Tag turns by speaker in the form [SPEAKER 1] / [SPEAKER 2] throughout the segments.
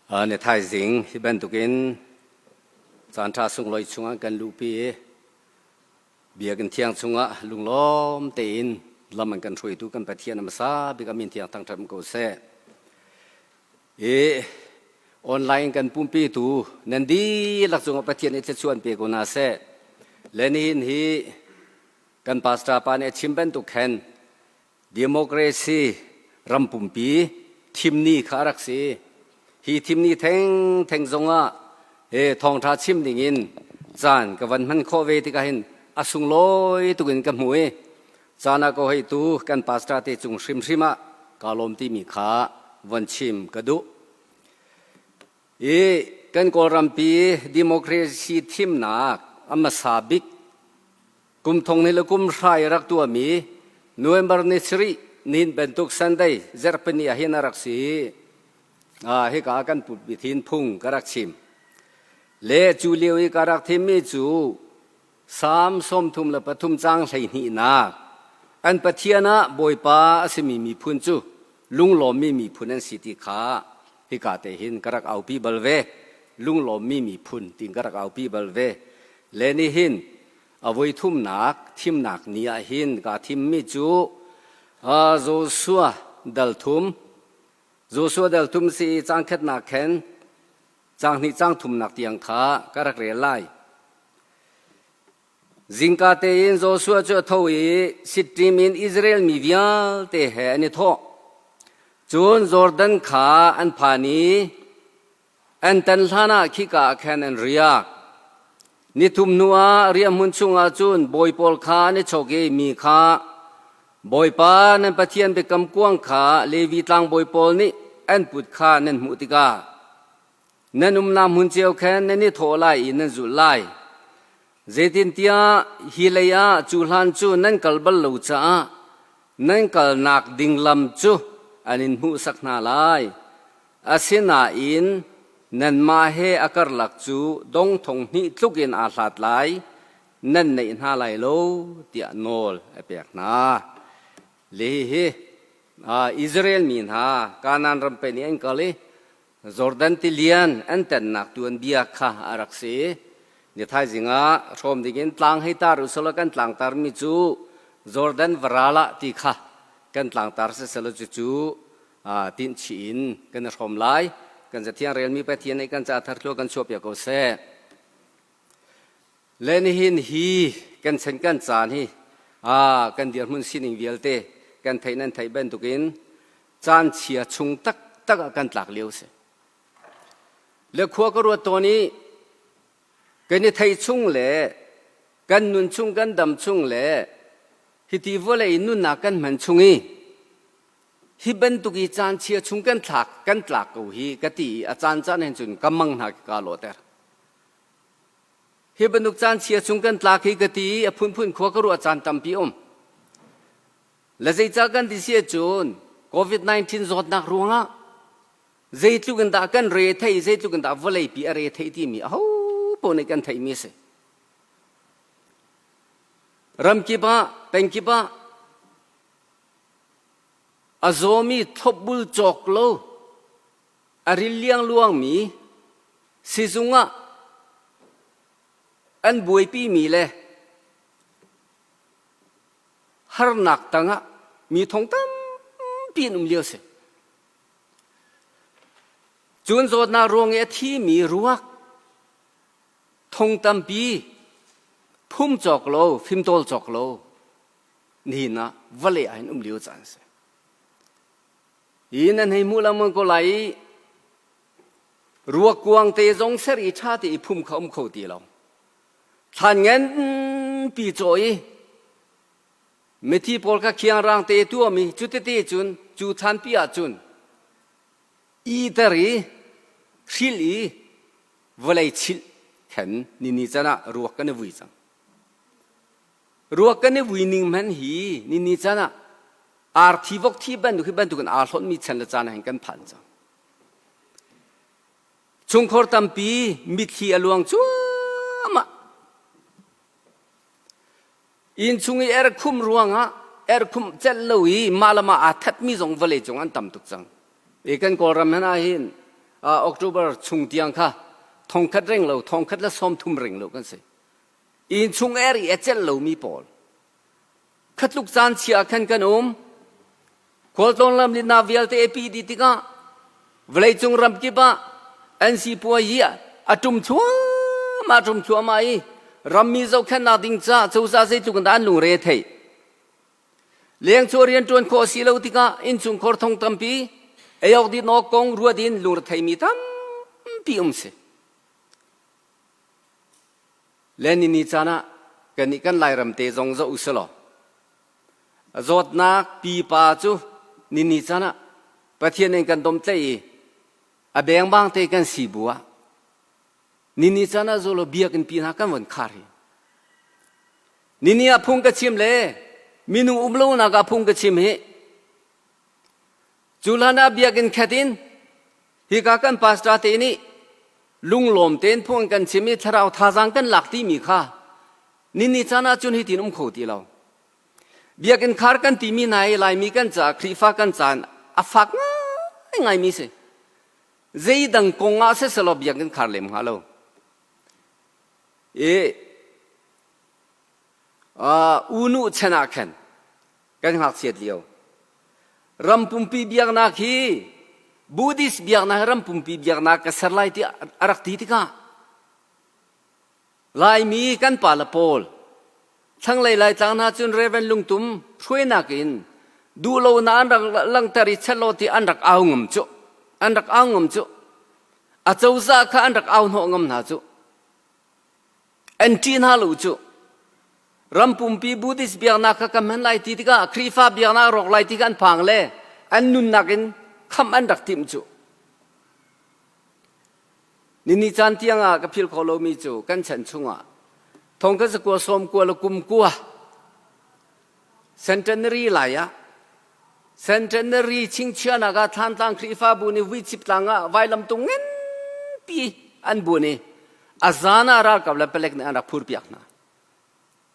[SPEAKER 1] Ni thaizing hi bantukin caanṭha sunglawi chungah kan luhpi i biakinn thiang chungah lunglawm tein lam an kan hruaitu kan Pathian a hmasa bik a min thiang thangṭhat ko seh. I online kan pumpitu nan dihlak cungah Pathian nih thluachuah an pe ko hna seh. Le nihin hi kan pastor pa nih a chim bantuk khan Democracy ram pumpi thimni kha a rak si. Hi thimni thengtheng zongah he thawngṭha chim dingin caan ka van hman khawh ve tikah hin a sunglawi tukin ka hmu i caan ah ko hei tu kan pastor te cung hrimhrim ah kaa lawm timi kha von chim ka duh. I kan Kawlrampi democracy thimnak a hmasa bik Kum thong ni le kum hra i rak tuahmi November ni sarih nin bantuk Sunday zarhpini ah hin a rak si. Hika kan putmi thin phung ka rak chim. Le cu lio i ka rak thimmi cu Salm 33 caang 12nak an Pathian ah Bawipa a simi miphun cu lunglawmmi miphun an si ti kha hika te hin ka rak aupi bal ve. Lunglawmmi miphun tiin ka rak aupi bal ve. Le nihin A voithumnak thimnak ni ah hin kaa thimmi cu Joshua dal thum, Joshua dal thum si i caang khatnak khan caang hnih caang thumnak tiang kha ka rak rel lai. Zingka tein Joshua cu a tho i Sittim in Israel mi vialte he an i thawh. Cun Jordan kha an phan i An tan hlanah khika ah khan an riak. Nithum hnuah riahhmun chungah cun bawi pawl kha an i chawk i mi kha, Bawipa nan Pathian biakam kuang kha Levi tlangbawi pawl nih an put kha nan hmuh tikah nan umnak hmun cio khan nan i thawh lai i nan zulh lai. Zeitintiah hi lei ah cu hlan cu nan kal bal lo caah nan kalnak ding lam cu an in hmuhsak hna lai. Asinain nanmah he a karlak cu dong thong hnih tluk in aa hlat lai, nan neih hna lai lo, tiah nawl a pek hna. Le hihi Israel mi hna Kanaan ram pen i an kal i Jordan tilian an tennak tuanbia kha a rak si. Ni thaizing ah hrawm dingin tlang hei tar u selaw kan tlangtarmi cu Jordan varal ah ti kha kan tlangtar siselaw cucu tinhchih in kan i hrawm lai. Kan Cathiang relmi Pathian nih kan ca thar thlua kan chuahpiak ko seh. Le nihin hi kan chan kan caan hi kan dirhmun sining vialte kan theih nan theih bantukin caan chia chung taktak ah kan tlak lio si. Le khua ka ruat tawn i kan i thei chung le kan nun chung kan dam chung le hiti vawlei nunnak kan hman chung i Hi bantuk i caan chia chung kan thlak kan tlak ko hi ka ti i a caan caan hin cun ka mang hna ka lawhter. Hi bantuk caan chia chung kan tlak hi ka ti i a phunphun khua ka ruah caan tampi um. Le zeicah kan ti si ahcun COVID-19 zawtnak ruangah zeitluk in dah kan re thei zeitluk in dah vawleipi a re thei timi aho paoh nih kan theihmi a si. Ramkip ah, pengkip ah A zawmi thlopbul cawk lo, a ril liangluangmi sizung ah an buaipimi le harnak tangah mi thong tampi an um lio si. Cun zawtnak ruang i a thimi ruak thong tampi phum cawk lo, fimtawl cawk lo nihin ah vawlei ah hin um lio caan a si. Hi nan hei hmuh lengmang ko lai i ruakuang te zong ser i ṭha te i phum kha um kho ti lo. Thlan nganpi caw i mithi pawl kha khiangrang te tuahmi cu tete cun cu thlanpi ah cun iter i hril i vawlei chilh khan nini can ah ruak kan i vui cang. Ruak kan i vui ning hmanh hi nini caan ah arthi vok thi bantuk hi bantukin aa hlonhmi chan le caan ah hin kan phan cang. Chungkhor tampi mitthli a luang cuahmah. Inn chung i erkhum ruangah erkhum celh lo i mah le mah aa thatmi zong vawlei cung an tam tuk cang. E kan Kawlram hna hin October chung tiang kha thongkhat reng lo thongkhat le 30 reng lo kan si. Inn chung er i a celh lomi pawl khatluk caan chia khan kan um. Khualtlawn lam linnak vialte a pi dih tikah vawleicung ramkip ah an sipuai hi a ṭum thluahmah ṭum thluahmah i rammi zohkhenhnak ding caah cozah zeitluk in dah an lungre a theih. Lengchuah rianṭuan khawh a si lo tikah innchungkhar thong tampi ei awk din awk kong ruat in lungretheimi tampi um si. Le nini caan ah kannih kan Lairam te zong zoh u selaw zawtnak pipa cu nini caan ah Pathian in kan domtlaih i a bengbang te kan si bu ah nini caan ah zolo biakinn pi hna kan von khar hi. Nini ah phung ka chim le minung um lonak ah phung ka chim hi. Cu hlan ah biakinn khat in hika kan pastor te nih lunglawm tein phung kan chim i thlarau thazaang kan lak timi kha nini caan ah cun hitin um kho ti lo. Biakinn khar kan timi hna hi Laimi kan caah Khrihfa kan caan a fak ngaingaimi si. Zeidang kong ah siselaw biakinn khar lem hnga lo. I unu chan ah khan kan ngakchiat lio ram pumpi biaknak hi Buddhist biaknak hi ram pumpi biaknak ka ser lai ti a rak ti tikah Laimi kan pa le pawl thlanglei Laitlang hna cun Reverend Lungtum hruainak in duhlonak an rak langhter i chet lo ti an rak au ngam cu an rak au ngam cu a cozah kha an rak au hnawh ngam hna cu An ṭih hna lo cu. Ram pumpi Buddhist biaknak kha kan hman lai ti tikah Khrihfa biaknak rawk lai ti kha an phang le an nunnak in khamh an rak timh cu. Nini caan tiang ah ka philh khawh lomi cu kan chan chungah thong ka zakua sawm kua le kum kua centenary lai ah Centenary chingchiahnak ah Thlantlang Khrihfabu nih Vuichip tlang ah vailamtung nganpi an buan i a zan ah ralkap le palek nih an rak phurpiak hna.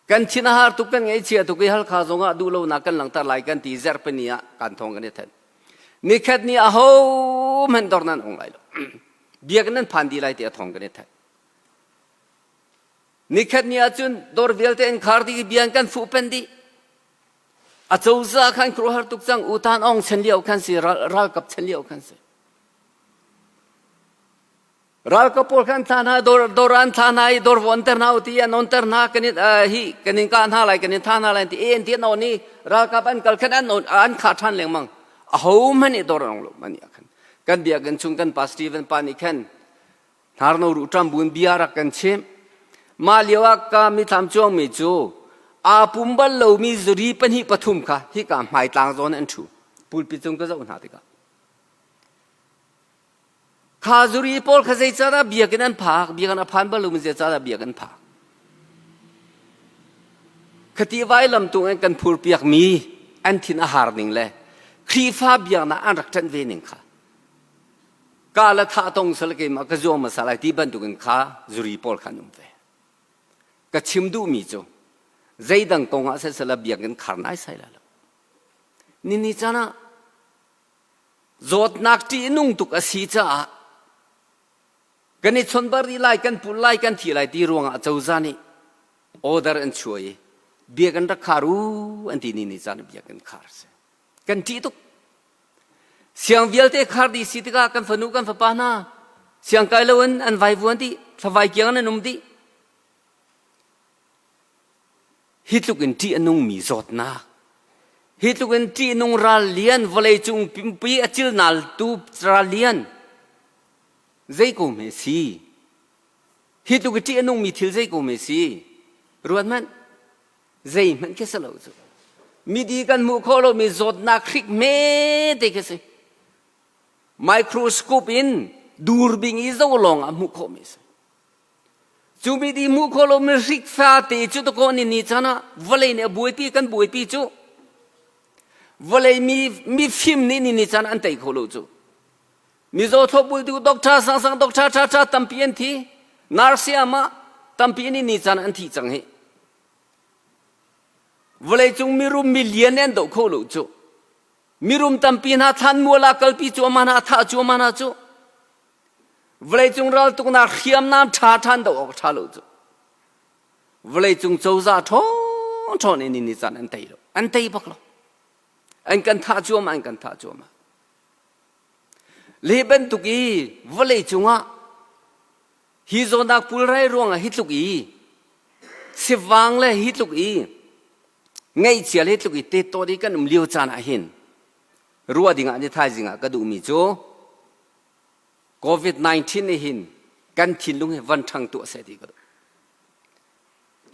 [SPEAKER 1] Kan thin a har tuk kan ngaihchia tuk i Halkha zong ah duhlonak kan langhter lai kan ti zarhpini ah kan thawng kan i then. Nikhat ni aho hmanh dor nan ong lai lo. Biakinn nan phan dih lai ti a thawng kan i then. Nikhat ni ahcun dawr vialte an khar dih i bia an kan fuh pen dih. A cozah khan khuaruahhar tuk cang. U Tan Aung chan lio khan si, ralkap chan lio khan si. Ralkap pawl khan thla hna, dawr, dawr an thla hna i dawr von ter hna u ti an on ter hna kan in hi kan in kah hna lai kan in tha hna lai ti en ti an on i ralkap an kal khan an on an khah ṭhan lengmang. A ho hmanh i dawr an ong lo mani ah khan. Kan biakinn chung kan pa Stephen pa nih khan Hnarno ruh ṭam buin bia rak kan chimh. Mah lio ah ka mithlam cuangmi cu aa pum bal lomi zuri pahnih pathum kha hika hmaitlang zawn an ṭhu. Pulpit cung ka zoh hna tikah. Kha zuri pawl kha zeicahdah biakinn an phak? Biakinn a phan bal lomi zeicahdah biakinn phak? Khati vailam tung in kan phurpiakmi an thin a har ning le Khrihfa biaknak an rak ṭanh ve ning kha ka le thah tong sal keimah ka zuang hmasa lai ti bantukin kha zuri pawl kha an um ve. Ka chim duhmi cu zeidang kong ah sisala biakinn khar nai sai lai lo. Nini caan ah zawtnak ṭih nung tuk a si caah kan i chonbar rih lai, kan pul lai, kan thi lai ti ruangah cozah nih order an chuah i biakinn rak khar u an ti ni ni caan ah biakinn khar a si. Kan ṭih tuk. Siang vialte khar dih si tikah kan fanu kan fapa hna siang kai loin an vaivuan dih, thlavai kiang an um dih. Hi tluk in ṭih a nungmi zawtnak, hi tluk in ṭih nung ral lian vawleicung pumpi a cilnaltu ral lian zei ko hme si? Hi tluk i ṭih a nungmi thil zei ko hme si? Ruat hmanh. Zeihmanh khi si lo cu. Midi kan hmuh khawh lomi zawtnak hrik hmete khi si. Microscope in durbing i zo lawng ah hmuh khawhmi si. Cu midi hmuh khawh lomi hrik fate cu dakaw ni ni chan ah vawlei nih a buaipi kan buaipi cu vawlei mi mifim nih ni ni chan an tei kho lo cu. Mizaw thlopbultu doctor sangsang doctor ṭha ṭha tampi an thi. Nurse ama tampi ni ni chan an thi cang hi. Vawleicung mirum milian an doh kho lo cu. Mirum tampi hna thlanmual ah kalpi cuahmah hna, thah cuahmah hna cu. Vawleicung raltuknak hriamnam ṭha ṭhan do awk ṭha lo cu. Vawleicung cozah ṭhawn ṭhawn in ni caan an tei lo. An tei bak lo. An kan thah cuahmah, an kan thah cuahmah. Le bantuk i vawleicung ah hi zawtnak pulrai ruangah hi tluk i sivang le hi tluk i ngaihchia le hi tluk i tettawt i kan um lio caan ah hin ruah dingah ni thaizing ah ka duhmi cu COVID-19 nih hin kan thinlung hi van ṭhang tuah seh ti ka duh.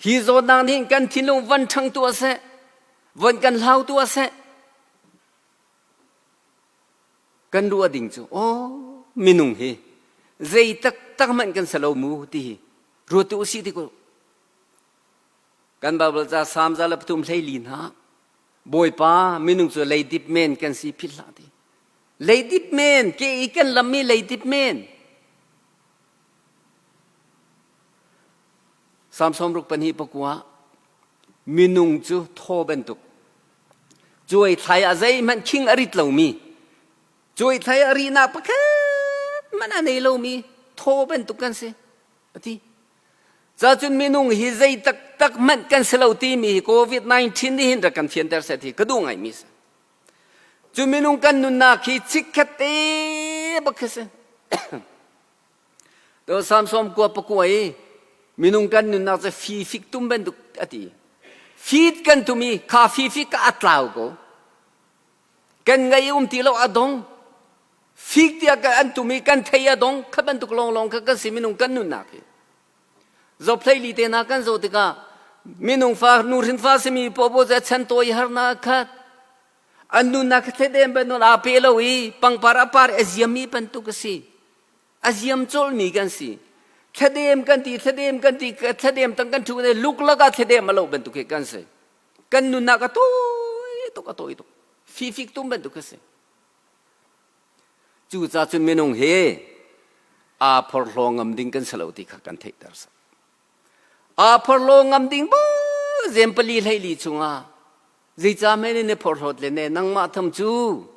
[SPEAKER 1] Hi zawtnak nih kan thinlung van ṭhang tuah seh, van kan hlau tuah seh. Kan ruah ding cu, aw minung hi zei taktak hmanh kan si lo mu ti hi ruat tu usih ti ko. Kan Bible ca Salm 103 hlei hna Bawipa minung cu leidip men kan si philh hlah ti. Leidip men ke i kan lammi leidip men. Salm 62 minung cu thaw bantuk cuai thlai ah zeihmanh khing a rit lomi cuai thlai a rihnak pakhat hmanh a nei lomi thaw bantuk kan si a ti. Cacun minung hi zei taktak hmanh kan si lo timi hi COVID-19 nih hin rak kan fianter seh ti ka duh ngaimi si. Cu minung kan nunnak hi chikkhat te bak khi si. To Samsom kua pakua i minung kan nunnak cu fifik tum bantuk a ti. Fit kan tum i kha fifik ka a tlau ko. Kan ngei um ti lo a dong. Fik tiah kan an tum i kan thei a dong kha bantuk lawnglawng kha kan si minung kan nunnak hi. Zophlei li te hna kan zoh tikah minung fa nuhrin fa simi popo cu chan tawi harnak khat an nunnak kha thledem bantuk aa pe lo i pangpar a par a ziammi bantuk a si. A ziam colmi kan si. Thladem kan ti thladem kan ti thladem tang kan thu ne luklak ah thladem a lo bantuk hi kan si. Kan nunnak a tawi tuk a tawi tuk. Fifik tum bantuk a si. Cucaah cun minung hi aa phorhlaw ngam ding kan si lo ti kha kan theihter seh. Aa phorhlaw ngam ding bu zem pali hleili chungah zeicah men in phorhlawt le ne nangmah tham cu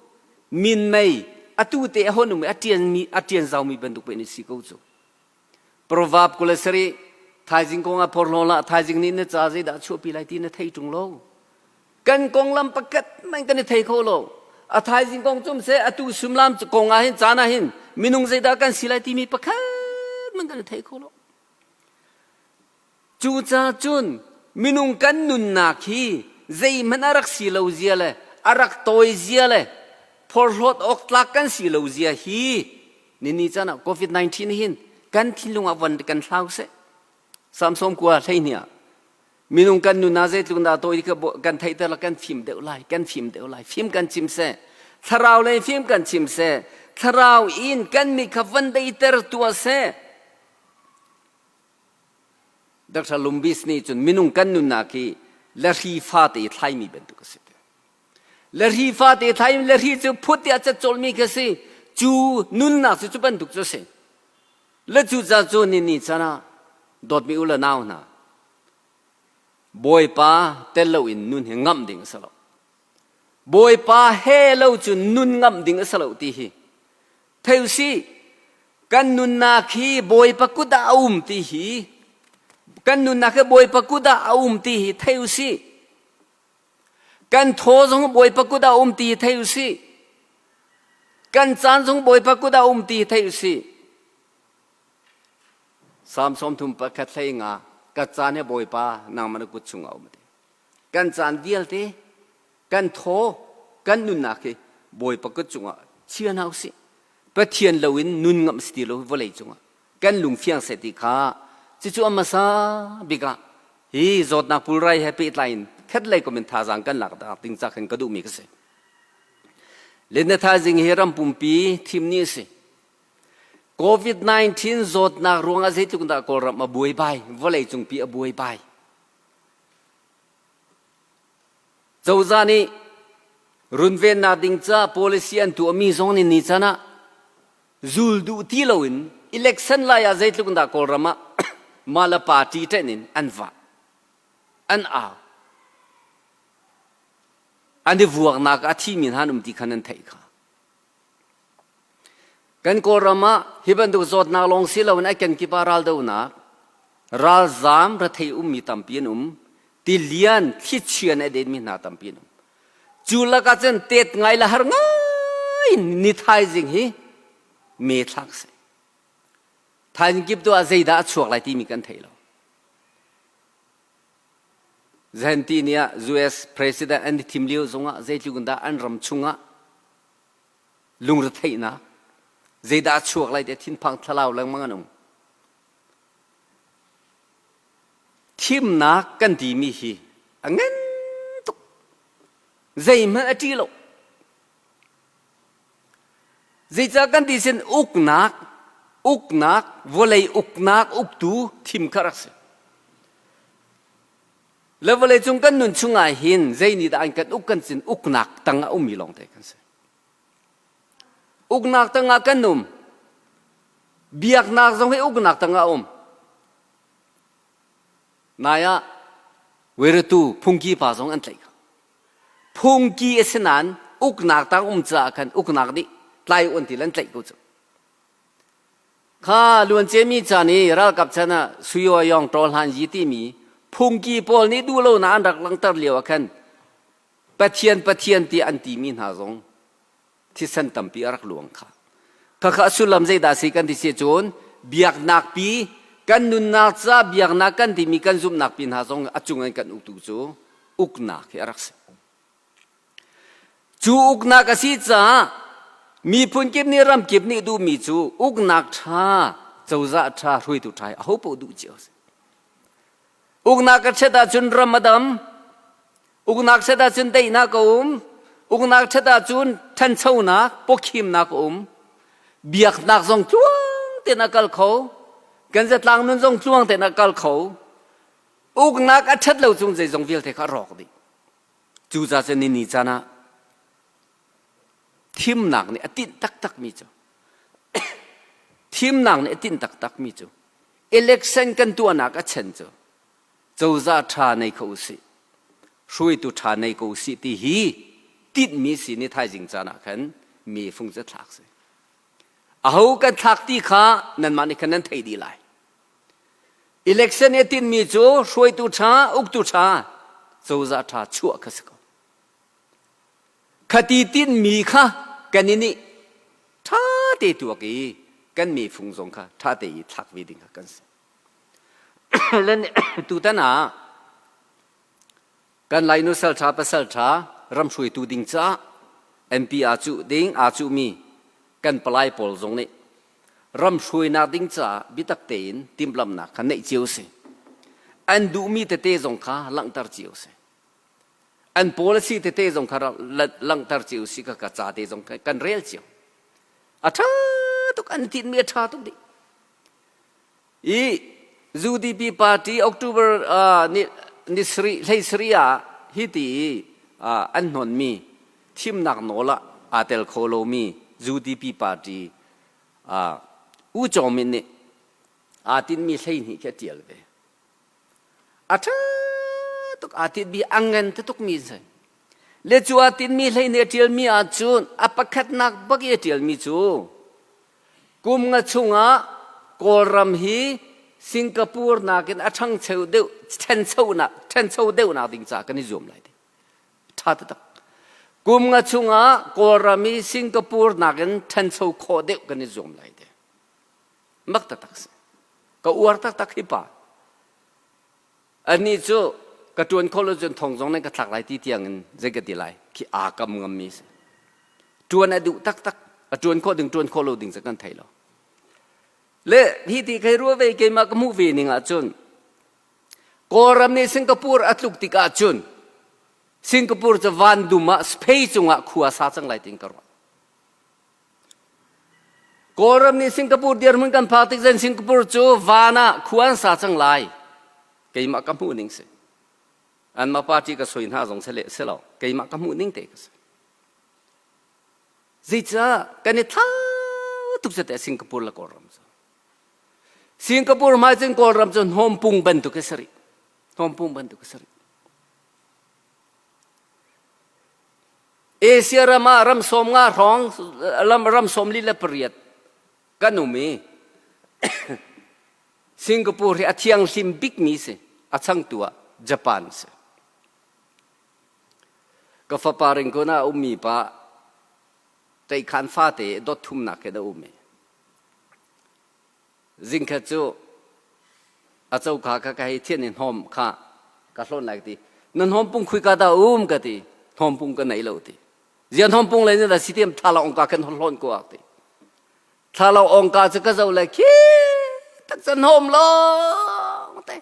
[SPEAKER 1] min mei atu te a hon um i a ṭian mi a ṭian zaumi bantuk pe ni si ko cu. Proverb 27 thaizing kong ah phorhlaw hlah thaizing nih na ca zeidah chuahpi lai ti na thei ṭung lo. Kan konglam pakhat hmanh kan i thei kho lo. A thaizing kong cum seh atu sumlam kong ah hin caan ah hin minung zeidah kan si lai timi pakhat hmanh kan i thei kho lo. Cucaah cun minung kan nunnak hi zeihmanh a rak si lo zia le a rak tawi zia le phorhlawt awk tlak kan si lo zia hi nini caan ah COVID-19 hin kan thinlung ah von kan hlau seh. Samsom kua 12 ah minung kan nun ah zeitluk dah tawi kha kan theihter la kan fim deuh lai kan fim deuh lai fim kan chim seh thlarau lei fim kan chim seh thlarau in kan mi kha van deiter tuah seh Dr. Lumbis nih cun minung kan nunnak hi lahri fate i thlaimi bantuk a si. Lahri fate thlaimi lahri cu phut tiah cat cawlmi kha si. Cu nunnak cu cu bantuk cu a si. Le cu ca cu ni ni chan ah dawtmi u le nau hna Bawipa tel loin nun hi ngamh ding a si lo. Bawipa he lo cu nun ngamh ding a si lo ti hi thei usih kan nunnak hi Bawipa kut ah a um ti hi kan nunnak hi Bawipa kut ah a um ti hi thei usih kan thaw zong Bawipa kut ah a um ti hi thei usih kan caan zong Bawipa kut ah a um ti hi thei usih Salm 31 15 ka caan hi Bawipa nangmah na kut chungah a um ti kan caan vialte kan thaw kan nunnak hi Bawipa kut cungah chia hna usih Pathian loin nun ngam si ti lo vawlei cungah kan lung fiang seh ti kha cucu a hmasa bik ah hi zawtnak pulrai he pehtlai in khat lei kom in thazaang kan lak ding ca khan ka duhmi ka si le na thaizing hi ram pumpi thim ni a si COVID-19 zawtnak ruangah zeitluk dah Kawlram a buai bai vawlei cungpi a buai bai Cozah nih runvennak ding ca policy an tuahmi zong nih ni can ah zul duh ti loin election lai ah zeitluk dah Kawlram ah mah le party ṭenh in an vah an au an i vuaknak a thimi hna an um ti kha nan theih kha. Kan Kawlram ah hi bantuk zawtnak lawng si loin a kenkip ah raldohnak, ralzaam rethei ummi tampi an um, tilian, thlichia in a denmi hna tampi an um. Cu lakah cun tet ngai le har ngai ni thaizing hi me thlak si. Thaizing kip tu ah zeidah a chuak lai timi kan thei lo. Zahanti ni ah US President an i thim lio zongah zeitluk in dah an ram chungah lungretheihnak zeidah a chuak lai ti thinphang thlalau lengmang an um. Thimnak kan timi hi a ngan tuk. Zeihmanh a ṭih lo. Zeicah kan ti sin uknak, uknak, vawlei uknak uktu thim kha rak si. Le vawlei cung kan nun chungah hin zei nih dah an kan uk kan sin uknak tang ah ummi lawng te kan si. Uknak tangah kan um. Biaknak zong hi uknak tangah um. Nai ah weiratu phungki pa zong an tlaih. Phungki a si nain uknak tang um caah khan uknak nih tlai un ti lan tlaih ko cu. Kha luanciami caan i ralkap chan ah Suyo Yong Ṭawl Han Yi timi phungki pawl nih duhlonak an rak langhter lio ah khan Pathian Pathian ti an timi hna zong thisen tampi a rak luang kha. Khakha a sullam zeidah si kan ti si cun biaknak pi kan nunnak ca biaknak kan timi kan zumhnak pi hna zong a cung in kan uktu cu uknak hi a rak si. Cu uknak a si caah miphun kip nih ram kip nih duhmi cu uknak ṭha, cozah ṭha, hruaitu ṭha hi ahopaoh duh cio a si. Uknak a ṭhat ahcun ram a dam, uknak ṭhat ahcun daihnak a um, uknak ṭhat ahcun ṭhanchonak, pawkhimnak a um, biaknak zong tluang tein a kal kho, kan zatlang nun zong tluang tein a kal kho. Uknak a ṭhat lo cung zeizong vialte kha a rawk dih. Cucaah cun ni caan ah thimnak nih a tinh taktakmi cu thimnak nih a tinh taktakmi cu election kan tuahnak a chen cu cozah ṭha nei kho usih hruaitu ṭha nei ko usih ti hi tinhmi si ni thaizing caan ah khan mi fung cu thlak si aho kan thlak ti kha nanmah nih khan nan theih dih lai Election i a tinhmi cu hruaitu ṭha, uktu ṭha, cozah ṭha chuah kha si ko. Khati tinhmi kha kan i nih ṭha te tuak i kan mifung zong kha ṭha te i thlak ve ding kha kan si. Len tutan ah kan Lainu salṭha pasal ṭha ram hruaitu ding caah MP aa cuh ding aa cuhmi kan palai pawl zong nih ram hruainak ding caah biatak tein timhlamhnak kha neih cio si. An duhmi tete zong kha langhter cio si. An policy tete zong kha langhter cio si ka ka ca te zong kan rel cio. A ṭha tuk an tinhmi a ṭha tuk dih. I UDP party October ni ni sarih hlei sarih ah hi ti i an hnonmi thimnak nawl ah aa tel kho lomi UDP party U Kyaw Min nih aa tinhmi 12 khi a ṭial ve. A ṭha tuk aa tinhmi a ngan tukmi a si. Le cu aa tinhmi 12 a ṭialmi ahcun a pakhatnak bak i a ṭialmi cu Kum nga chungah Kawlram hi Singapore nakin a ṭhangcho deuh, ṭhanchonak, ṭhancho deuhnak ding caah kan i zuam lai ti. Ṭha taktak. Kum nga chungah Kawlram hi Singapore nakin ṭhancho khawh deuh kan i zuam lai ti. Mak taktak si. Ka uar taktak hi pa. Anih cu ka ṭuan kho lo cun thong zong nan ka thlak lai ti tiang in zei ka ti lai khi aa kam ngammi si. Ṭuan a duh taktak. A ṭuan khawh ding ṭuan khawh lo ding cu kan thei lo. Le hi ti kai ruah ve keimah ka hmuh ve ning ahcun Kawlram nih Singapore a tluk tik ahcun Singapore cu van dum ah space cungah khua sa cang lai tiin ka ruah. Kawlram nih Singapore dirhmun kan phak tik zan Singapore cu van ah khua an sa cang lai. Keimah ka hmuh ning si. Anmah party ka soi hna zong si le si lo. Keimah ka hmuh ning te ka si. Zeicah kan i thlau tuk te Singapore le Kawlram cu. Singapore hmai cun Kawlram cu hnawmpung bantuk a si rih. Hnawmpung bantuk a si rih. Asia ram ah ram 50 hrawng ram 48. Kan um i Singapore hi a thianghlim bikmi si. A changtu ah Japan si. Ka fapa Ringkun ah a ummi pa ṭeikhan fate dot thumnak he a um i zingkhat cu a coka kha ka hei thian i hnawm kha ka hlawn lai ka ti. Na hnawm pung khuika dah um ka ti. Hnawm pung ka nei lo ti. Zian hnawm pung le ni da si tiam thla ong ka kan hlawn ko ak ti. Thla lo ong ka cu ka zo le khi tak cun hnawm long te.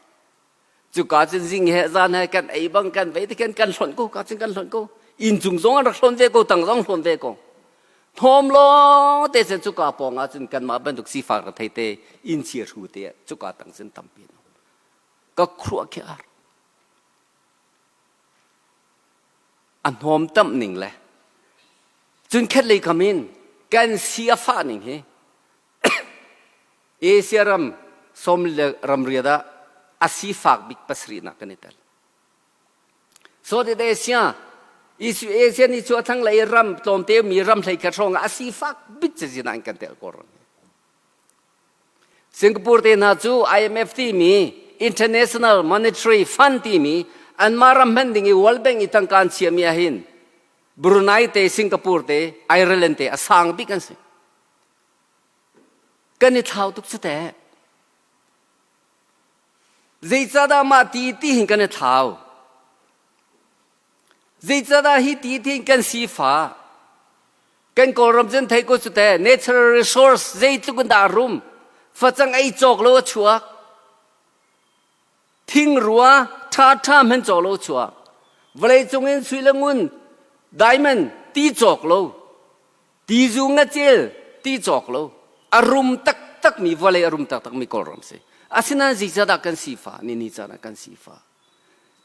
[SPEAKER 1] Cuka cun zing he zan he kan ei bang kan vei te khan kan hlonh ko ka cun kan hlonh ko. Inn cung zong an rak hlawn ve ko tang zong hlawn ve ko. Hnawm lawng te cun cuka pawng ah cun kanmah bantuk sifak rethei te inn chia hru te cuka tang cun tampi an um. Ka khuah khi ar. A hnawm tamh ning le cun khat lei kam in kan si a fah ning hi Asia ram som le ramriat ah a sifak bik pasarihnak kan i tel. Southeast Asia Asia ni chu a thlanglei ram tlawmte mi ram hlei khat hrawng ah a sifak bik cazin ah an kan tel ko ron. Singapore te hna cu IMF timi International Monetary Fund timi anmah ram hman ding i World Bank i tangka an chiahmi ahhin Brunei te Singapore te Ireland te a sang bik an si. Kan i thlau tuk cu teh. Zeicahdah mah ti ti hin kan i thlau? Zeicahdah hi ti ti hin kan sifah? Kan Kawlram cun thei ko cu teh natural resource zeitluk in dah a rum? Facang ei cawk lo a chuak. Thingrua ṭhaṭha hmanh cawk lo a chuak. Vawleicung in sui le ngun diamond ti cawk lo. Tizu ngacel ti cawk lo. A rum taktakmi vawlei a rum taktakmi Kawlram si. Asinain zeicahdah kan sifah? Ni ni caan ah kan sifah.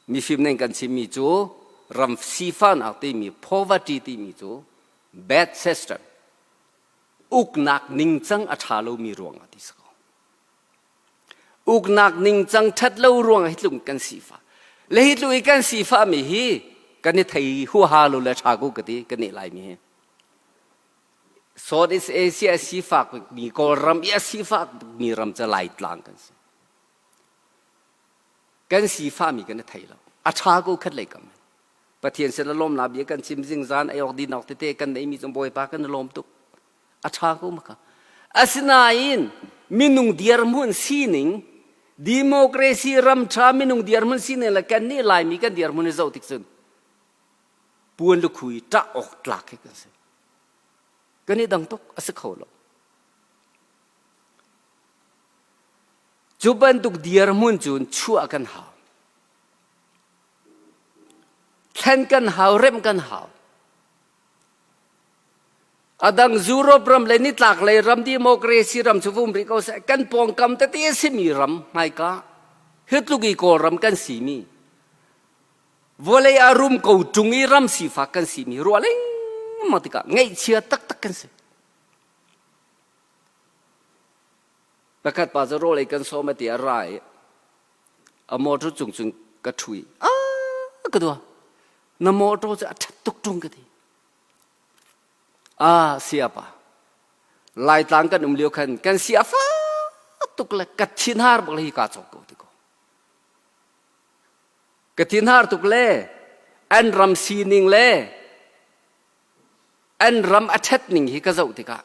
[SPEAKER 1] Mifim nih kan chimmi cu ram sifahnak timi poverty timi cu bad system uknak ningcang a ṭha lomi ruangah ti si ko. Uknak ningcang ṭhat lo ruangah hi tluk kan sifah. Le hi tluk i kan sifahmi hi kan i thei huaha lo le ṭha ko ka ti kan nih Laimi hi. Southeast Asia sifak mi Kawlram i a sifak mi ram cu Laitlang kan si. Kan sifahmi kan i thei lo. A ṭha ko khat lei kam. Pathian sin a lawmnak bia kan chim zingzan ei awk din awk tete kan neimi cu Bawipa kan i lawm tuk. A ṭha ko maka. Asinain minung dirhmun sining democracy ram ṭha minung dirhmun sining le kan nih Laimi kan dirhmun i zoh tik cun puan lukhui ṭah awk tlak hi kan si. Kan i dang tuk a si kho lo. Cu bantuk dirhmun cun chuah kan hau. Thlen kan hau, remh kan hau. A dang Europe ram le nitlak lei ram democracy ram cu vum rih ko seh kan pawngkam tete a simi ram hmaika hi tluk i Kawlram kan simi vawlei a rum ko ṭung i ram sifak kan simi ruah lengmang tikah ngaihchia taktak kan si. Pakhat pa cu rawl ei kan sawm a ti a ra i a motor cung cun ka ṭhu i a ka dua na motor cu a ṭhat tuk ṭung ka ti. Ah siapa Laitlang kan um lio khan kan si a fak tuk le ka thinhar bak le hi ka cawk ko ti ko. Ka thinhar tuk le an ram sining le an ram a ṭhat ning hi ka zoh tikah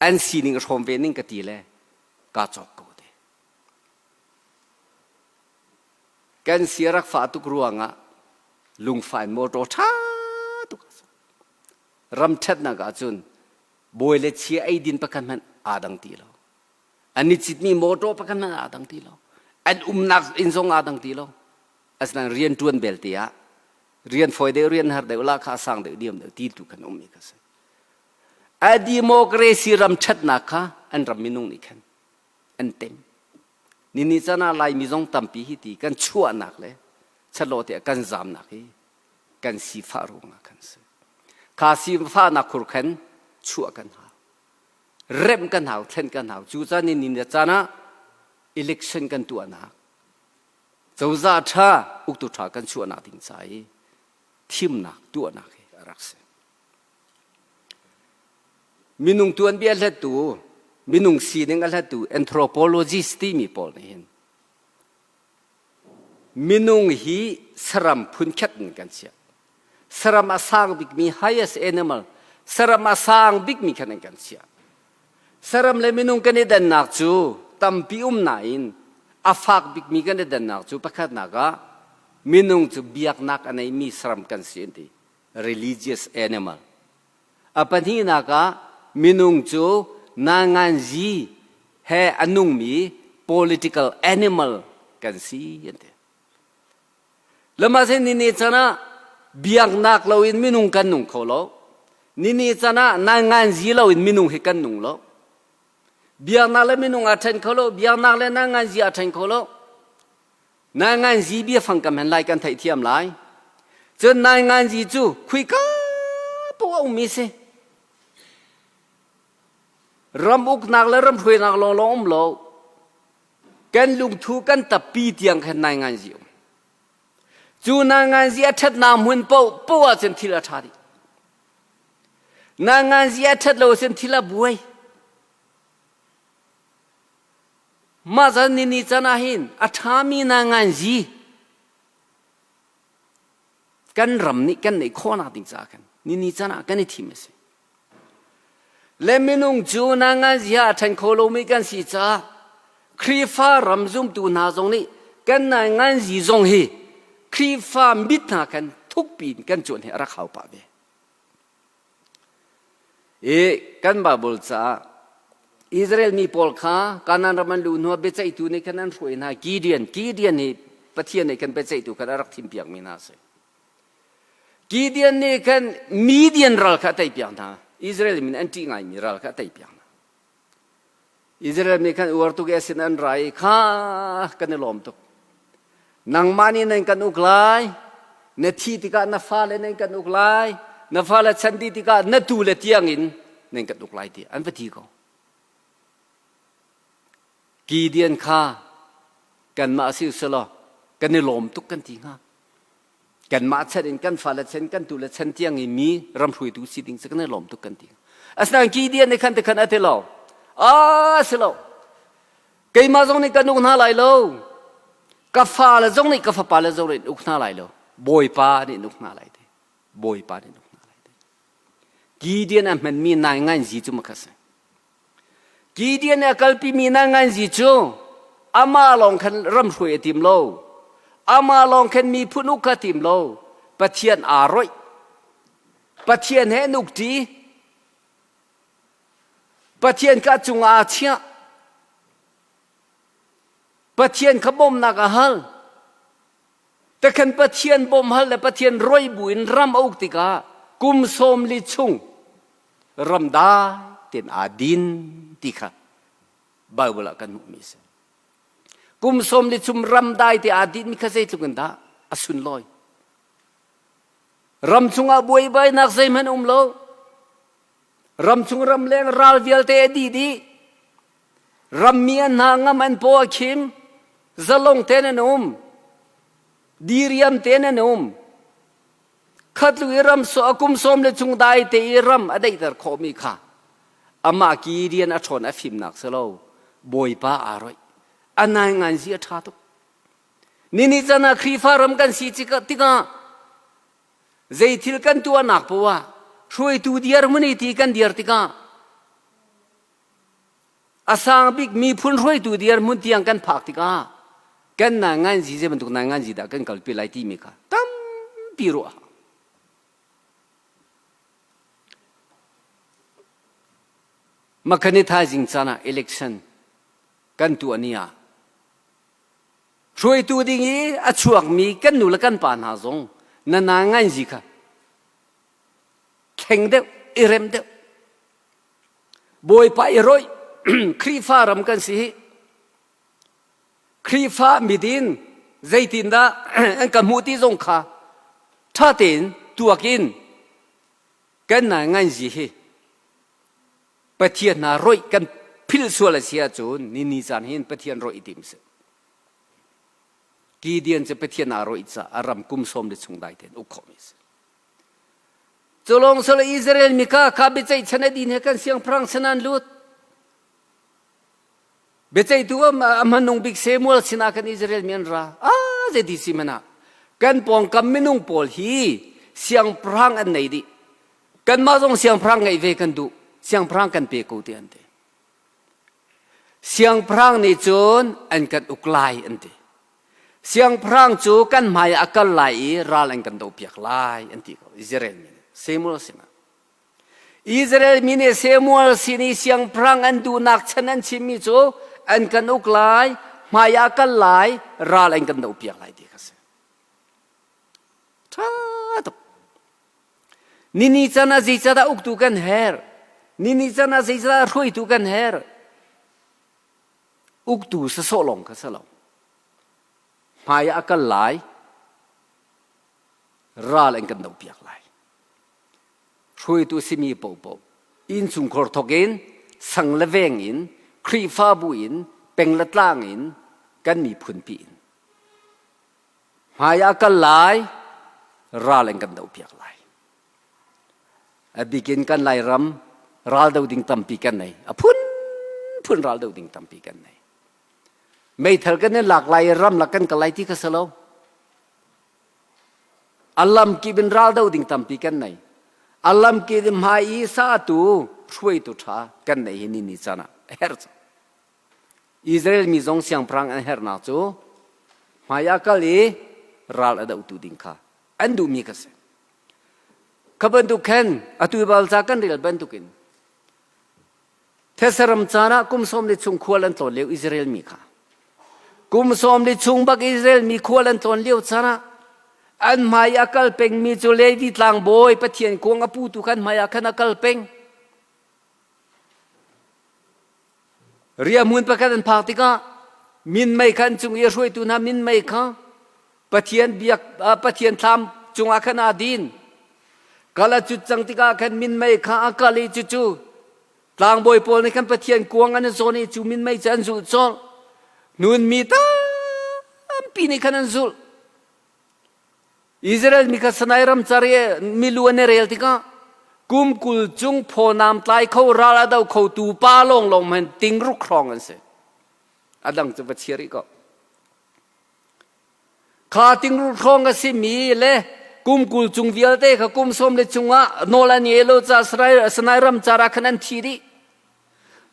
[SPEAKER 1] an sining a hrawm ve ning ka ti le kaa cawk ko te. Kan si rak fah tuk ruangah lungfah in motor ṭha tuk ram ṭhatnak ahcun bawi le chia eidin pakhat hmanh aa dang ti lo. An i citmi motor pakhat hmanh aa dang ti lo. An umnak inn zong aa dang ti lo. Asinain rian ṭuan belte ah rian fawi deuh rian har deuh lah kha a sang deuh diam deuh ti tu khan ummi kha si. A democracy ram ṭhatnak kha an ram minung nih khan an tem. Nini caan ah Laimi zong tampi hi ti kan chuahnak le chatlo tiah kan zamnak hi kan sifah ruangah khan si. Kha sifahnak khur khan chuah kan hau. Remh kan hau, thlen kan hau. Cu caan ni ni caan ah election kan tuahnak cozah ṭha uktu ṭha kan chuahnak ding ca i thimnak tuahnak hi a rak si. Minung tuanbia hlettu Minung sining a hlattu anthropologist timi pawl nih hin minung hi saram phunkhat in kan chiah. Saram a sang bikmi highest animal, saram a sang bikmi khan an kan chiah. Saram le minung kan i dannak cu tampi um nain a fak bikmi kan i dannak cu pakhatnak ah minung cu biaknak a neimi saram kan si an ti. Religious animal. A pahnihnak ah minung cu nanganzi he a nungmi political animal kan si an ti. Lama ni ni chan ah biaknak loin minung kan nung kho lo. Ni ni chan ah nanganzi loin minung hi kan nung lo. Biaknak le minung aa ṭhen kho lo, biaknak le nanganzi aa ṭhen kho lo. Nainganzi biafang kam hen lai kan theihthiam lai. Cun nainganzi cu khuika poah a ummi si. Ram uknak le ram hruainak lawnglawng um lo. Kan lungthu kan tappi tiang khan nainganzi um. Cu nainganzi a ṭhatnak hmun paoh paoh ahcun thil a ṭha dih. Nainganzi a ṭhat lo ahcun thil a buai. Mah zan ni ni can ah hin a ṭhami na nganzi kan ram nih kan neih khawhnak ding caah khan ni ni can ah kan i thim a si. Le minung cu na nganzi ah a ṭhen kho lomi kan si caah Khrihfa ram zumtu hna zong nih kan nai nganzi zong hi Khrihfa mit hna khan thukpi in kan cuan hi a rak hau pah ve. I kan Bible caah Israel mi pawl kha Kanaan ram an luh hnuah biaceihtu nih khan an hruai hna. Gideon, Gideon hi Pathian nih khan biaceihtu khan a rak thimpiakmi hna a si. Gideon nih khan Midian ral kha a teipiak hna. Israel mi nih an ṭih ngaimi ral kha a teipiak hna. Israel mi khan uar tuk i a sin an ra i kha kan i lawm tuk. Nangmah nih nan kan uk lai, na thi tikah na fale nan kan uk lai, na fale chan dih tikah na tu le tiangin nan kan uk lai ti an va ti ko. Gideon kha kanmah si usulaw kan i lawm tuk kan ti hnga. Kanmah chan in kan fale chan kan tu le chan tiang i mi ram hruaitu si ding cu kan i lawm tuk kan ti. Asinain Gideon nih khan ti khan a ti lo. A si lo. Keimah zong nih kan uk hna lai lo. Ka fale zong nih ka fapa le zong nih uk hna lai lo. Bawipa nih uk hna lai te. Bawipa nih uk hna lai te. Gideon a hmanmi nai nganzi cu makha si. Gideon a kalpimi na nganzi cu amah lawng khan ram hruai a tim lo. Amah lawng khan miphun uk kha tim lo. Pathian aa roih. Pathian he an ukṭi. Pathian kha cungah aa chiah. Pathian kha bawmhnak a hal. Takhan Pathian bawmhhal le Pathian roi buin ram a uk tikah kum 40 chung ram dai tein aa din ti kha Bible ah kan hmuhmi a si. Kum 40 chung ram dai te aa dinmi kha zeitluk in dah a sunlawi. Ram chungah buaibainak zeihmanh um lo. Ram chung ramleng ral vialte a dih dih. Rammi an hna ngam an paw a khim. Zalong tein an um. Diriam tein an um. Khatlu i ram so a kum sawm le chung dai te i ram a daihter khawhmi kha amah ki rian a ṭhawn a fimnak si lo Bawipa aa roih. A nai ngan zi a ṭha tuk. Nini can ah Khrihfa ram kan si tikah zei thil kan tuahnak poah ah hruaitu dirhmun i ti kan dir tikah a sang bik miphun hruaitu dirhmun tiang kan phak tikah kan na nganzi zei bantuk na nganzi dah kan kalpi lai timi kha tampi ruah Makhani thaizing caan ah election kan tuah ni ah Hruaitu ding i a chuakmi kan nu le kan pa hna zong na na nganzi kha thleng deuh i rem deuh. Bawipa i rawih Khrihfa ram kan si hi. Khrihfa midin zeitindah an ka hmuh ti zong kha ṭha tein tuak in kan na nganzi hi Pathian hna rawih kan philh sual a si ahcun ni ni caan hin Pathian rawih i tim sih. Gideon cu Pathian aa rawih caah a ram kum sawm le chung dai tein uk khawhmi a si. Cu lawng silo Israel mi kha kha biaceih chan a din he kan siangpahrang sin an lut. Biaceihtu a hmanung bik Samuel sinah khan Israel mi an ra. Ah, zeiti si hmanh ah kan pawngkam minung pawl hi siangpahrang an nei dih. Kanmah zong siangpahrang ngeih ve kan duh. Siangpahrang kan pe ko ti an ti. Siangpahrang nih cun an kan uk lai an ti. Siangpahrang cu kan hmai ah a kal lai i ral an kan dohpiak lai an ti ko. Israel mi nih Samuel sinah. Israel mi nih Samuel sin i siangpahrang an duhnak chan an chimmi cu an kan uk lai, hmai ah kal lai, ral an kan dohpiak lai ti kha si. Ṭha tuk. Nini can ah zeicahdah uktu kan herh? Nini can ah zeicahdah hruaitu kan herh? Uktu sasawh lawng kha si lo. Hmai ah a kal lai, ral an kan dohpiak lai. Hruaitu simi paohpaoh innchungkhar thawk in sang le veng in Khrihfabu in peng le tlang in kan miphunpi in hmai ah kal lai ral in kan dohpiak lai. A bikin kan Lairam ral do ding tampi kan nei. A phunphun ral do ding tampi kan nei. Meithal kan i lak lai i ram lak kan kal lai ti kha si lo. A lamkip in raldo ding tampi kan nei. A lamkip in hmai i satu hruaitu ṭha kan nei hi ni ni caan ah a herh cang. Israel mi zong siangpahrang an herhnak cu hmai ah kal i ral a dohtu ding kha an duhmi kha si. Kha bantuk khan atu bal ca kan rel bantukin Thetse caan ah kum sawm li chung khual an tlawn lio Israel mi kha. Kum sawm li chung bak Israel mi khual an tlawn lio caan ah an hmai a kal pengmi cu Levi tlangbawi Pathian kuang a putu khan hmai ah khan a kal peng. Riahmun pakhat an phak tikah minmei kha an cung i a hruaitu hna minmei kha Pathian biak Pathian thlam cungah khan aa din. Kal a cut cang tikah khan minmei kha a kal i cucu tlangbawi pawl nih khan Pathian kuang an i zawn i cu minmei cu an zulh colh. Nun mi tampi nih khan an zulh. Israel mi kha Sinai ram car i milu an i rel tikah kum 20 cung phawnam tlai kho ral a do khotu pa lawnglawng men tingruk hrawng an si. A dang cu va chia rih ko. Kha tingruk hrawng a simi le kum 20 cung vialte kha kum sawm le chungah nawl an ngei lo caah Sinai ram car ah khan an thi dih.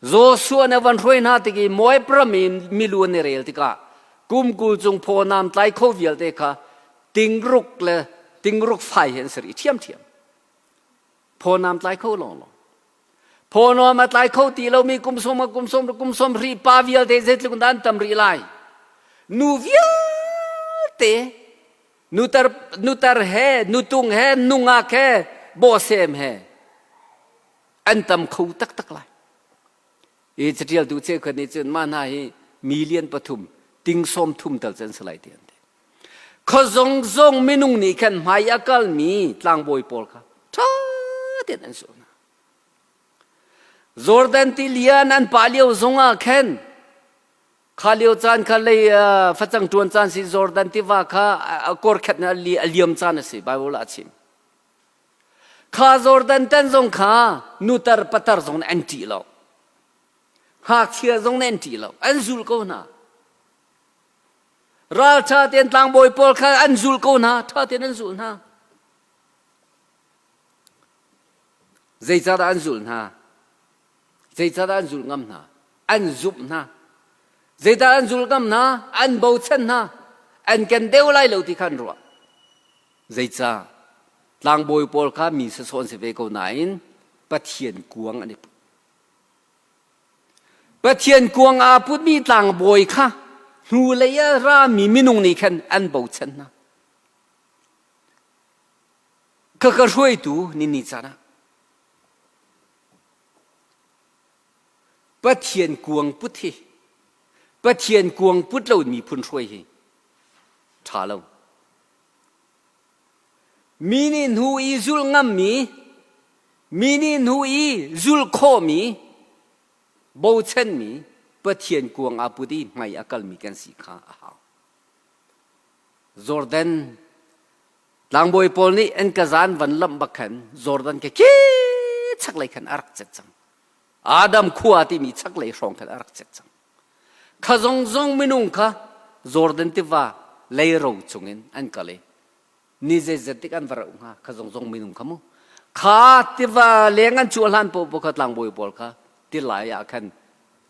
[SPEAKER 1] Joshua nih a van hruai hna tik i Moab ram i milu an i rel tikah kum 20 cung phaw nam tlai kho vialte kha tingruk le tingruk fai he an si rih ṭhiamṭhiam. Phaw nam tlai kho lawnglawng. Phaw nam a tlai kho ti lomi kum sawm kum sawm kum sawm ri pa vialte zeitluk dah an tam rih lai. Nu vialte nutar nutar he nutung he nungak he bawhsem he an tam kho taktak lai. Hi catialtu cheukhat nih cun mah hna hi million pathum ting sawm thum tal cu an si lai ti an ti. Khuazong zong minung nih khan hmai a kalmi tlangbawi pawl kha ṭha tein an zulh hna. Jordan tilian an pah lio zongah khan kha lio caan kha lei facang ṭuan caan si Jordan tiva kha a kor khat a liam caan a si Bible ah a chim. Kha Jordan tan zong kha nutar patar zong nih an ṭih lo. Ngakchia zong nih an ṭih lo. An zul ko hna. Ralṭha tein tlangbawi pawl kha an zul ko hna. Ṭha tein an zul hna. Zeicahdah an zulh hna? Zeicahdah an zulh ngam hna? An zumh hna. Zeidah an zulh ngam hna? An bochan hna. An kan deu lai lo ti kha an ruah. Zeicah? Tlangbawi pawl kha mi sawsawh an si ve ko nain Pathian kuang an i put. Pathian kuang aa putmi tlangbawi kha hnulei a rami minung nih khan an bochan hna. Ka ka hruaitu ni ni caan ah Pathian kuang put hi Pathian kuang put lo miphun hruai hi ṭha lo. Mi nih hnu i zulh ngammi, mi nih hnu i zulh khawhmi, bochanmi Pathian kuang aa put i hmai a kalmi kan si kha a hau. Jordan tlangbawi pawl nih an kazan van lamh bak khan Jordan ke khi chaklei khan a rak cet cang. Adam khua timi chaklei hrawng khan a rak cet cang. Kha zongzong minung kha Jordan tiva leiro chungin an kal i ni zeizat tik an va rauh hnga kha zongzong minung kha mu. Kha tiva leng an chuah hlan paoh kha tlangbawi pawl kha tilai ah khan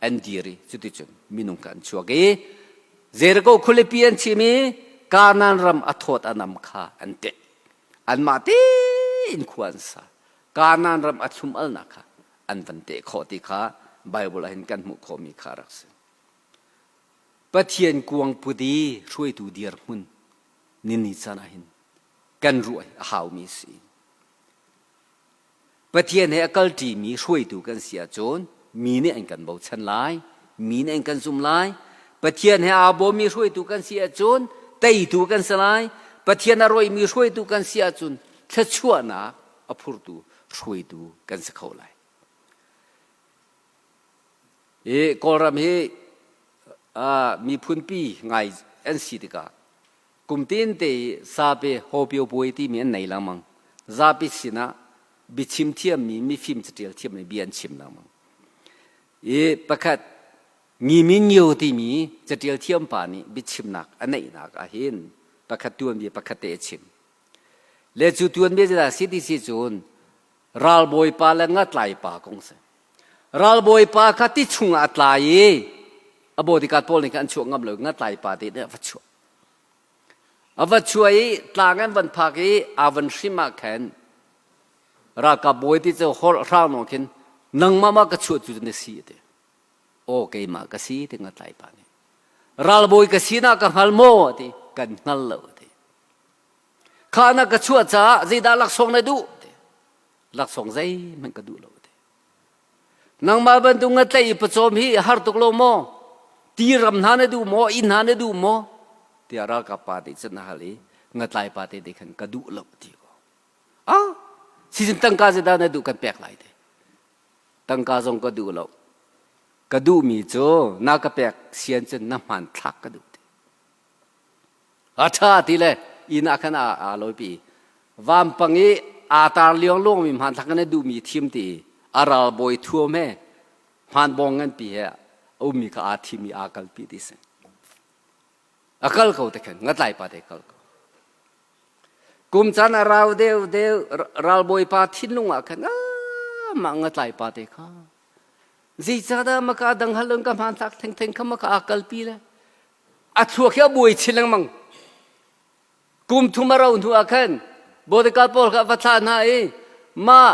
[SPEAKER 1] an dir i cuticun minung kha an chuak i Jericho khualipi an chim i Kanaan ram a thawt a nam kha an teh. Anmah tein khua an sa. Kanaan ram a thlum alnak kha an van teh khawh ti kha Bible ah hin kan hmuh khawhmi kha rak si. Pathian kuang put i hruaitu dirhmun nini caan ah hin kan ruah a haumi si. Pathian he a kalṭimi hruaitu kan si ahcun mi nih an kan bochan lai, mi nih an kan zum lai. Pathian he aa bawmmi hruaitu kan si ahcun teitu kan si lai. Pathian a roimi hruaitu kan si ahcun thluachuahnak a phurtu hruaitu kan si kho lai. Hi Kawlram hi miphunpi ngai an si tikah kum tin te i sape hopio puai timi an nei lengmang. Zapi sinah biachim thiammi mifim catial thiammi bia an chim lengmang. I pakhat Ngimin Ngio timi catial thiam pa nih biachimnak a neihnak ahhin pakhat tuanbia pakhat te a chim. Le cu tuanbia cu dah si ti si cun ralbawipa le ngatlai pa kong si. Ralbawipa kha ti chungah a tla i a bodyguard pawl nih khan an chuah ngam lo ngatlai pa te nih a va chuah. A va chuah i tlang an van phak i aa van hrim ah khan ralkap bawi ti cu hor hrang nawn khin nangmah ma ka chuah cu na si a ti. Aw keimah ka si ti ngatlai pa nih. Ralbawi ka sinak ka hngal maw a ti. Kan hngal lo a ti. Kha na ka chuah caah zeidah laksawng na duh? Ti. Laksawng zeihmanh ka duh lo ti. Nangmah bantuk nga tlaih i pawcawm hi har tuk lo maw? Ti ram hna na duh maw? Inn hna na duh maw? Tiah ralkap pa nih cun a hal i ngatlai pa te nih khan ka duh lo ti ko. Ah, sizin tangka zeidah na duh kan pek lai ti. Tangka zong ka duh lo. Ka duhmi cu na ka pek sian cun na hmanthlak ka duh ti. A ṭha ti le inn ah khan aa lawipi. Vampang i aa tar liangluangmi hmanthlak in a duhmi thim ti i a ralbawi thuam he hmanbawng nganpi he a ummi kha aa thim i aa kalpi ti si. A kal ko te khan ngatlai pa te kal ko. Kum caan a rau deuh deuh ralbawi pa thinlung ah khan mah ngatlai pa te kha zeicahdah maka dang hal ka hmanthlak thengtheng kha maka aa kalpi le a thluak hi a buai chin lengmang kum thum a rau hnu ah khan bodyguard pawl kha va thlah hna i mah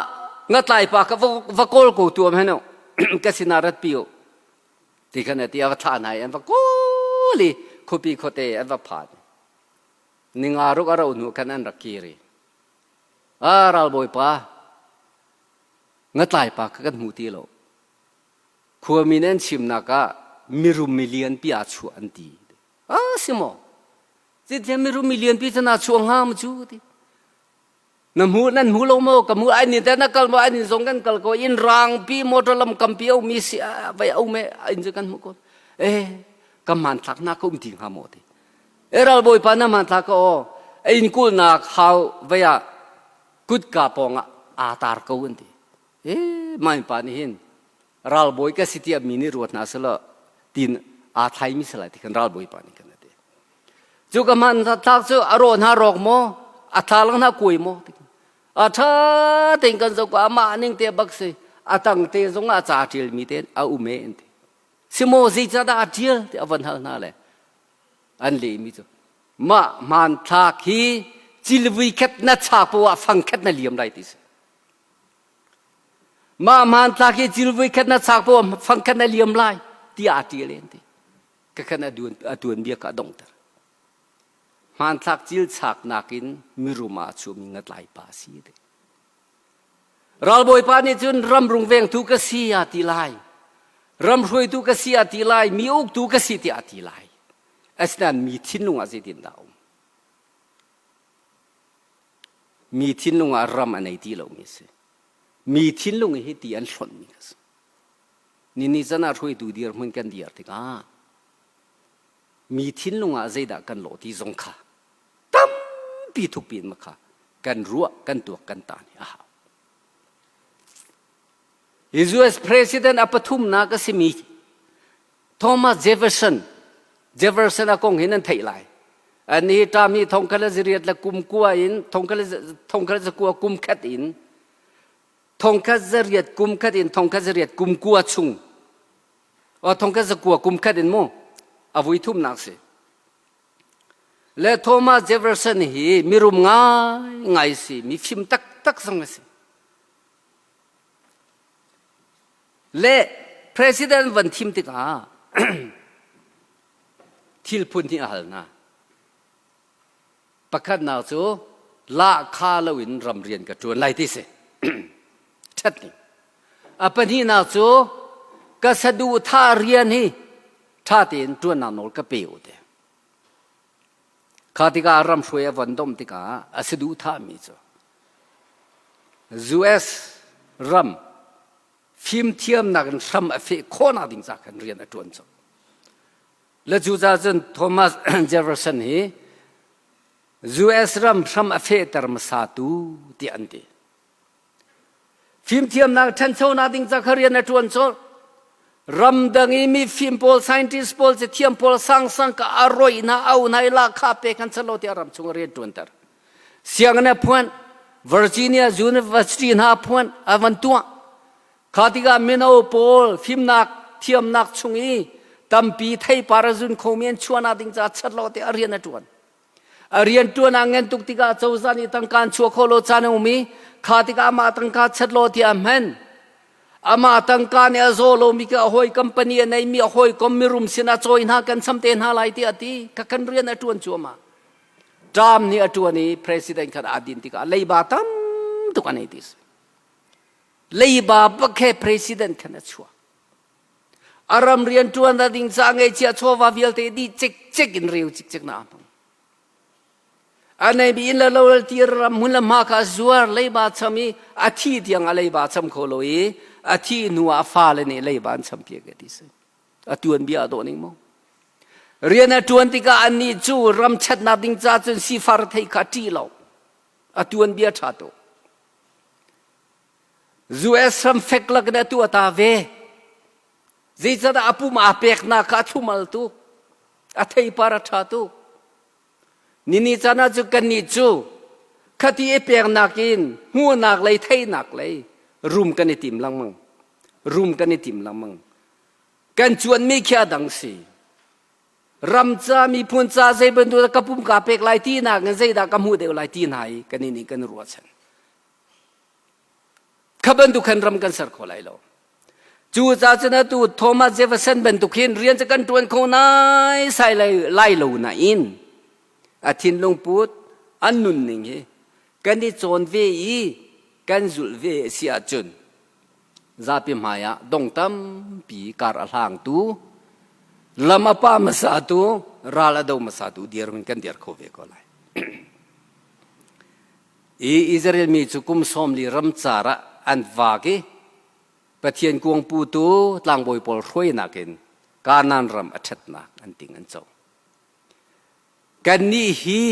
[SPEAKER 1] ngatlai pa kha va kawl ko tuam hen ka sinah rat pi u ti khan a ti a va thlah hna i an va kawl i khuapi khuate an va phan ninga ruk a rau hnu khan an rak kir i a ralbawi pa ngatlai pa kha kan hmu ti lo Khuami nih an chimnak ah mirum milianpi aa chuah an ti. A si maw? Cithiam mirum milianpi cu naa chuah hnga ma cu ti. Na hmu nan hmu lo maw? Ka hmu ai nin te na kal maw? Ai nin zong kan kal ko. Inn rangpi motor lam kampi a ummi si vai a um e inn cu kan hmu ko. Eh ka hmanthlak na ka um ti hnga maw ti. E ralbawipa na hmanthlak ka aw. Inn kulhnak hau vai ah kutka pawng ah aa tar ko an ti. E mai pa nih hin ralbawi ka si tiah mi nih ruat hna selaw tin aa thlaimi si lai ti khan ralbawi pa nih khan a ti. Cu ka hman thlak cu a rawh hna rawk maw a thlalang hna kuai maw a ṭha tein kan zoh ko amah ning te bak si a tang te zong ah ca ṭialmi te a um e an ti. Si maw zeicahdah a ṭial ti a van hal hna le an lehmi cu mah hmanthlak hi cilvui khat na chak poah fang khat na liam lai ti si. Mah hmanthlak hi cilvui khat na chak poah fang khat na liam lai tiah a ṭial an ti. Ka khan a tuanbia kha a donghter. Hmanthlak cil chaknak in mirum ah a chuahmi ngatlai pa a si ti. Ralbawipa nih cun ram rungvengtu ka si a ti lai. Ram hruaitu ka si a ti lai. Mi uktu ka si tiah a ti lai. Asinain mi thinlung ah zeitindah a um? Mi thinlung ah ram a nei ti lomi a si. Mi thinlung hi ti an hlonhmi a si. Nini chan ah hruaitu dirhmun kan dir tikah mi thinlung ah zeidah kan lawh ti zong kha tampi thukpi in kha kan ruah, kan tuak, kan tan hi a hau. US President a pathumnak a simi. Thomas Jefferson Jefferson a kong hi nan theih lai. Ani ṭam hi thongkhat le zariat le kum kua in thongkhat le zakua kum khat in thongkhat zariat kum khat in thongkhat zariat kum kua chung o thongkhat zakua kum khat in mu a vui thumnak si. Le Thomas Jefferson hi mirum ngai ngai si mi fim taktak zong a si. Le president van thim tikah thil phun hi a hal hna. Pakhatnak cu lahkha loin ram rian ka ṭuan lai ti si. Ṭhat ning. A pahnihnak cu ka saduhthah rian hi ṭha tein ṭuannak nawl ka pe u ti. Kha tikah ram hruai a von domh tikah a saduhthahmi cu US ram fimthiamnak in hram a feh khawhnak ding ca khan rian a ṭuan colh. Le cucaah cun Thomas Jefferson hi US ram hram a fehter hmasatu tiah an ti. Fimthiamnak ṭhanchonak ding ca kha rian a ṭuan colh. Ramdang i mifim pawl, scientist pawl, cathiam pawl sangsang ka a roih hna, au hna i lahkhah pek an si lo tiah ram chung rian ṭuanter. Sianginn a phuan, Virginia University hna a phuan, a van tuah. Kha tikah mino pawl fimnak thiamnak chung i tampi theipar a zun khomi an chuahnak ding caah chat lo tiah rian a ṭuan. A rianṭuan ah ngen tuk tikah cozah nih tangka an chuah khawh lo caan a um i kha tikah amah tangka chat law tiah a hman. Amah tangka nih a zaw lomi kha a hawi company a neimi a hawikom mirum sinah cawi hna kan cham te hna lai tiah a ti. Kha kan rian a ṭuan cuahmah. Trump nih a ṭuan i president khan aa din tikah leiba tam tuk a nei ti si. Leiba bak he president khan a chuak. A ram rianṭuan a ding ca ngeihchiah chawva vialte dih cikcek in reu cikcek na hmang. A neimi inn le lo ti ram hmun le hma kha zuar leiba cham i a thi tiang a leiba cham kho lo i a thi hnu ah a fale nih leiba an cham piak ti si. A tuan bia a dawh ning maw? Rian a ṭuan tikah annih cu ram ṭhatnak ding ca cun sifar thei kha ṭih lo. A tuan bia ṭha tuk. US ram fek lak in atu a ta ve. Zeicahdah a pum aa peknak kha a thumal tuk. A theipar a ṭha tuk. Nini caan ah cu kannih cu khati i peknak in hmuhnak lei theihnak lei rum kan i tim lengmang. Rum kan i tim lengmang. Kan cuanmi khi a dang si. Ram ca miphun ca zei bantuk ka pum kaa pek lai ti nak in zeidah ka hmuh deuh lai ti hna i kan nih kan ruahchan. Kha bantuk khan ram kan ser kho lai lo. Cu ca cun atu Thomas Jefferson bantuk hin rian cu kan ṭuan kho nai sai lai, lai lo nain a thinlung put an nunning hi kan i cawn ve i kan zulh ve a si ahcun zapi hmai ah dong tampi kar a hlangtu lam a pa hmasatu ral a do hmasatu dirhmun kan dir kho ve ko lai. I Israel mi cu kum 40 ramcar ah an vak i Pathian kuangputu tlangbawi pawl hruainak in Kanaan ram a ṭhatnak an ting an co. Kannih hi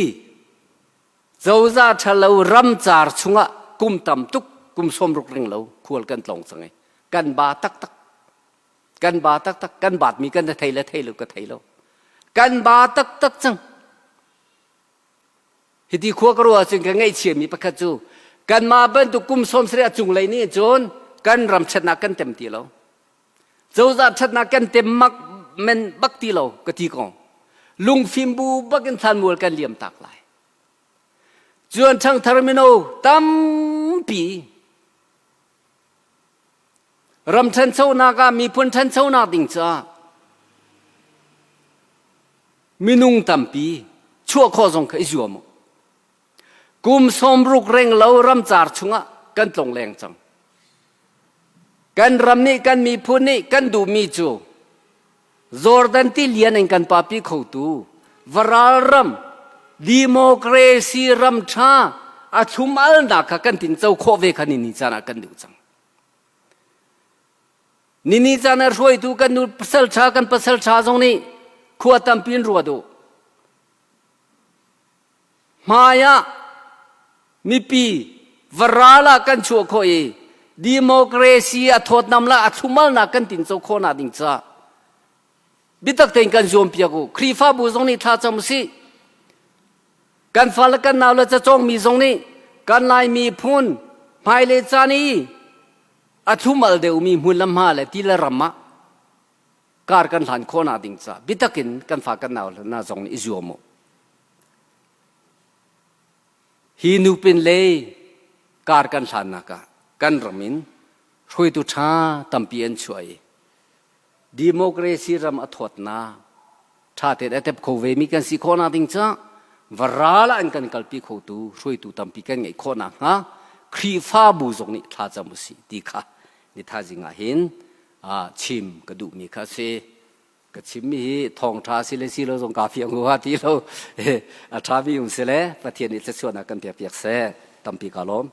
[SPEAKER 1] cozah ṭhalo ramcar chungah kum tam tuk kum 60 ring lo khual kan tlong cang i kan ba taktak kan ba taktak kan baatmi kan thei le thei lo ka thei lo kan ba taktak cang. Hiti khua ka ruah ahcun ka ngaihchiami pakhat cu kanmah bantuk kum 70 a cunglei nih cun kan ram ṭhatnak kan tem ti lo. Cozah ṭhatnak kan tem mak men bak ti lo ka ti ko. Lungfim bu bak in thlanmual kan liam tak lai. Cuan ṭhangthar mino tampi ram ṭhanchonak ah miphun ṭhanchonak ding caah minung tampi chuah khawh zong kha i zuam u. Kum 60 reng lo ramcar chungah kan tlong leng cang. Kan ram nih kan miphun nih kan duhmi cu Jordan tilian in kan papi khotu varal ram democracy ram ṭha a thlum alnak kha kan tinco khawh ve kha ni ni caan ah kan duh cang. Nini caan ah hruaitu kan nu pasal ṭha kan pasal ṭha zong nih khua tampi in ruat u. Hmai ah mipi varal ah kan chuah khawh i democracy a thawtnam la a thlumalnak kan tinco khawhnak ding caah. Biatak tein kan zuam piak u. Khrihfabu zong nih thla cam usih. Kan fale kan nau le cacawngmi zong nih kan Lai miphun hmailei caan i a thumal deuhmi hmun le hma le ti le ram ah kar kan hlan khawhnak ding ca biatak in kan fa kan nau hna zong nih i zuam u. Hi nupin lei kar kan hlannak ah kan ram in hruaitu ṭha tampi an chuah i democracy ram a thawtnak ṭha tein a tep kho vemi kan si khawhnak ding ca varal ah an kan kalpi khotu hruaitu tampi kan ngeih khawh nakhnga Khrihfabu zong nih thlacam usih ti kha ni thaizing ah hin chim ka duhmi kha a si. Ka chimmi hi thawngṭha si le si lo zong kaa fiang hu ti lo. A ṭhami um si le Pathian nih thluachuahnak kan pek piak seh. Tampi kaa lawm.